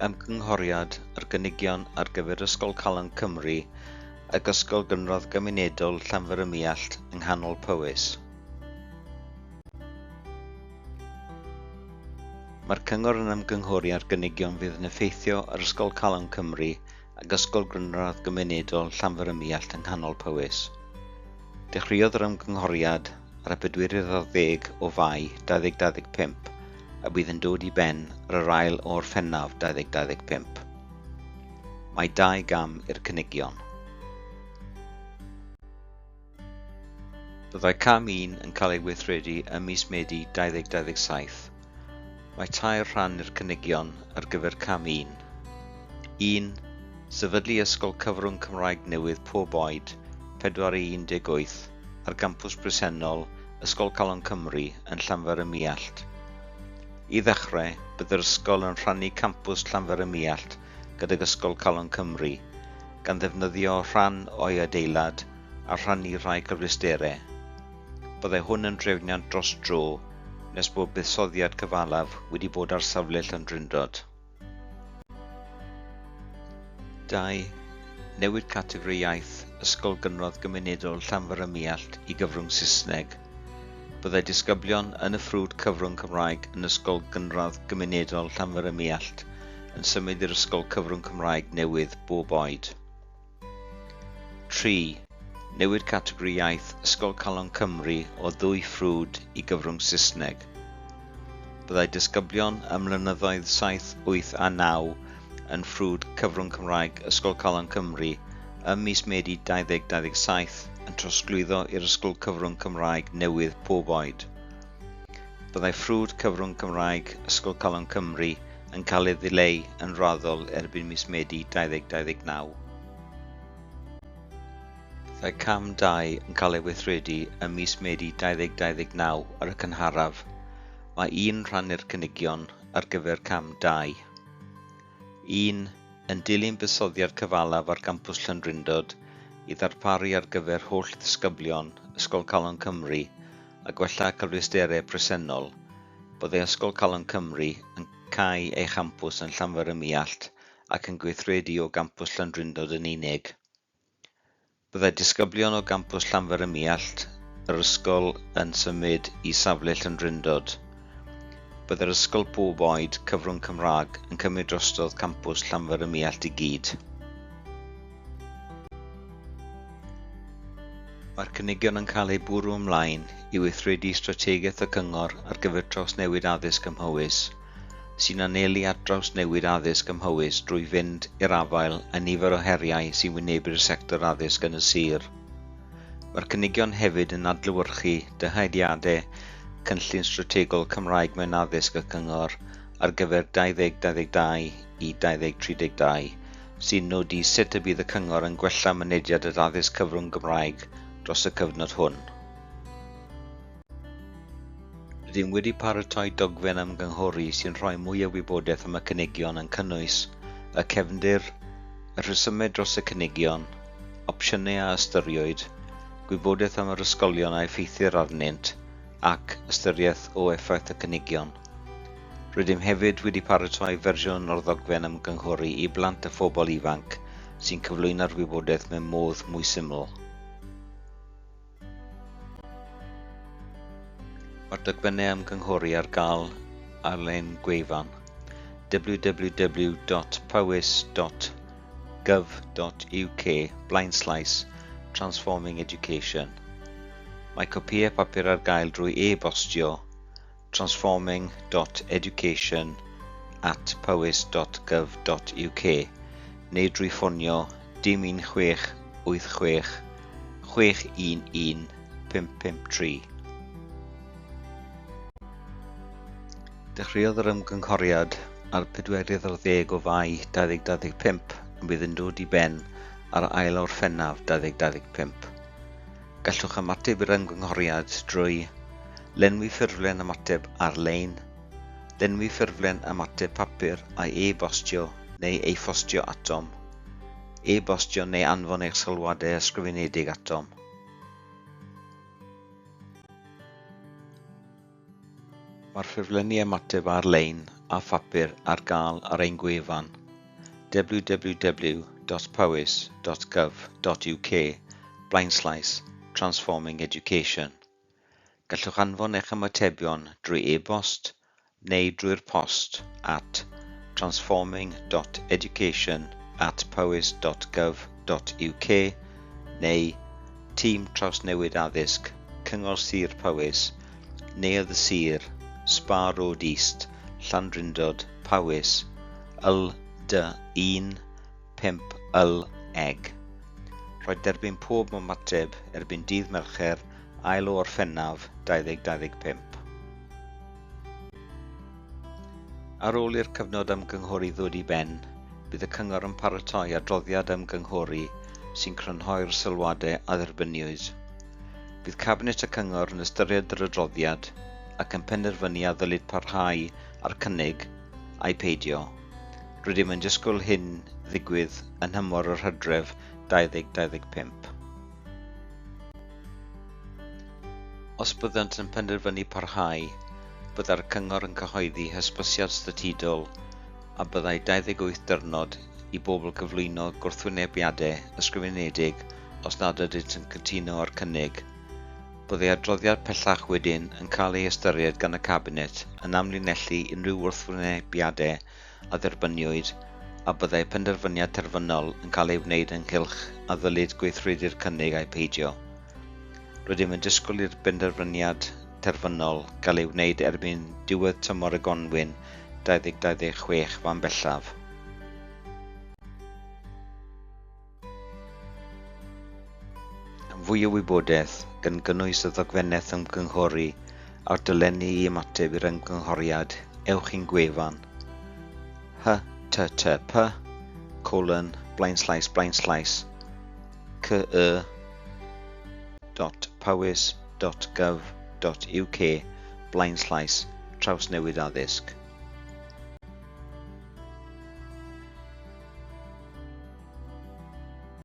ymgynghoriad ar gynigion ar gyfer Ysgol Calon Cymru ac Ysgol Gynradd Gymunedol Llanfair-ym-Muallt yng nghanol Powys. Mae'r Cyngor yn ymgynghori ar gynigion fydd yn effeithio ar Ysgol Calon Cymru ac Ysgol Gynradd Gymunedol Llanfair-ym-Muallt yng nghanol Powys. Dechreuodd yr ymgynghoriad ar y 14 o Fai 2025 a bydd yn dod i ben ar yr 2 o Orffennaf 2025. Mae dau gam i'r cynigion. Byddai cam 1 yn cael ei weithredu ym mis Medi 2027. Mae tair rhan i'r cynigion ar gyfer cam 1. 1. Sefydlu ysgol cyfrwng Cymraeg newydd pob oed, 4 i 18, ar gampws bresennol Ysgol Calon Cymru yn Llanfair-ym-Muallt. I ddechrau, bydd yr ysgol yn rhannu campws Llanfair-ym-Muallt gydag Ysgol Calon Cymru, gan ddefnyddio rhan o'i adeilad a rhannu rhai cyfleusterau. Byddai hwn yn drefniant dros dro nes bod buddsoddiad cyfalaf wedi bod ar safle Llandrindod. 2. Newid categori iaith Ysgol Gynradd Gymunedol Llanfair-ym-Muallt i gyfrwng Saesneg. Byddai disgyblion yn y ffrwd cyfrwng Cymraeg yn Ysgol Gynradd Gymunedol Llanfair-ym-Muallt yn symud i'r ysgol cyfrwng Cymraeg newydd bob oed. 3. Newid categori iaith Ysgol Calon Cymru o ddwy ffrwd i gyfrwng Saesneg. Byddai disgyblion ym mlynyddoedd 7, 8 a 9 yn ffrwd cyfrwng Cymraeg Ysgol Calon Cymru ym mis Medi 2027 yn trosglwyddo i'r ysgol cyfrwng Cymraeg newydd pob oed. Byddai ffrwd cyfrwng Cymraeg Ysgol Calon Cymru yn cael ei ddileu yn raddol erbyn mis Medi 2029. Byddai cam 2 yn cael ei weithredu ym mis Medi 2029 ar y cynharaf. Mae un rhan i'r cynigion ar gyfer cam 2. 1. Yn dilyn buddsoddiad cyfalaf ar gampws Llandrindod i ddarparu ar gyfer holl ddisgyblion Ysgol Calon Cymru a gwella cyfleusterau presennol, byddai Ysgol Calon Cymru yn cau ei champws yn Llanfair-ym-Muallt ac yn gweithredu o gampws Llandrindod yn unig. Byddai disgyblion o gampws Llanfair-ym-Muallt yr ysgol yn symud i safle Llandrindod. Byddai'r ysgol pob oed cyfrwng Cymraeg yn cymryd drostodd campws Llanfair-ym-Muallt i gyd. Mae'r cynigion yn cael eu bwrw ymlaen i weithredu strategaeth y Cyngor ar gyfer trawsnewid addysg ym Mhowys, sy'n anelu at drawsnewid addysg ym Mhowys drwy fynd i'r afael â nifer o heriau sy'n wynebu'r sector addysg yn y sir. Mae'r cynigion hefyd yn adlewyrchu dyheadiadau Cynllun Strategol Cymraeg mewn Addysg y Cyngor ar gyfer 2022 i 2032, sy'n nodi sut y bydd y Cyngor yn gwella mynediad at addysg cyfrwng Gymraeg dros y cyfnod hwn. Rydym wedi paratoi dogfen ymgynghori sy'n rhoi mwy o wybodaeth am y cynigion yn cynnwys y cefndir, y rhesymau dros y cynigion, opsiynau a ystyriwyd, gwybodaeth am yr ysgolion a effeithir arnynt, ac ystyriaeth o effaith y cynigion. Rydym hefyd wedi paratoi fersiwn o'r ddogfen ymgynghori i blant a phobl ifanc sy'n cyflwyno'r wybodaeth mewn modd mwy syml. Mae'r dogfennau ymgynghori ar gael ar ein gwefan www.powys.gov.uk blaenslaes Transforming Education. Mae copïau papur ar gael drwy e-bostio transforming.education@powys.gov.uk neu drwy ffonio dim 16 86 611 553. Dechreuodd yr ymgynghoriad ar 14 o Fai 2025 a bydd yn dod i ben ar ail Orffennaf 2025. Gallwch ymateb i'r ymgynghoriad drwy lenwi ffurflen ymateb ar-lein, lenwi ffurflen ymateb papur a'i e-bostio neu ei phostio atom, e-bostio neu anfon eich sylwadau ysgrifenedig atom. Mae'r ffurflenni ymateb ar-lein a phapur ar gael ar ein gwefan www.powys.gov.uk/transformingeducation. Gallwch anfon eich ymatebion drwy e-bost neu drwy'r post at transforming.education@powys.gov.uk neu Tîm Trawsnewid Addysg, Cyngor Sir Powys, Neuadd y Sir, Spa Road East, Llandrindod, Powys, LD1 5 LEG. Rhaid derbyn pob ymateb erbyn dydd Mercher, 2 Orffennaf 2025. Ar ôl i'r cyfnod ymgynghori ddod i ben, bydd y cyngor yn paratoi adroddiad ymgynghori sy'n crynhoi'r sylwadau a dderbyniwyd. Bydd Cabinet y Cyngor yn ystyried yr adroddiad ac yn penderfynu a ddylid parhau â'r cynnig ai peidio. Rydym yn disgwyl hyn ddigwydd yn nhymor yr hydref 2025. Os byddant yn penderfynu parhau, byddai'r cyngor yn cyhoeddi hysbysiad statudol a byddai 28 diwrnod i bobl gyflwyno gwrthwynebiadau ysgrifenedig os nad ydynt yn cytuno â'r cynnig. Byddai adroddiad pellach wedyn yn cael ei ystyried gan y Cabinet yn amlinellu unrhyw wrthwynebiadau a dderbyniwyd a byddai penderfyniad terfynol yn cael ei wneud ynghylch a ddylid gweithredu'r cynnig ai peidio. Rydym yn disgwyl i'r benderfyniad terfynol gael ei wneud erbyn diwedd tymor y Gwanwyn 2026 fan bellaf. Am fwy o wybodaeth, gan gynnwys y ddogfennaeth ymgynghori a'r dolenni i ymateb i'r ymgynghoriad, ewch i'n gwefan http://cy.powys.gov.uk/trawsnewidaddysg.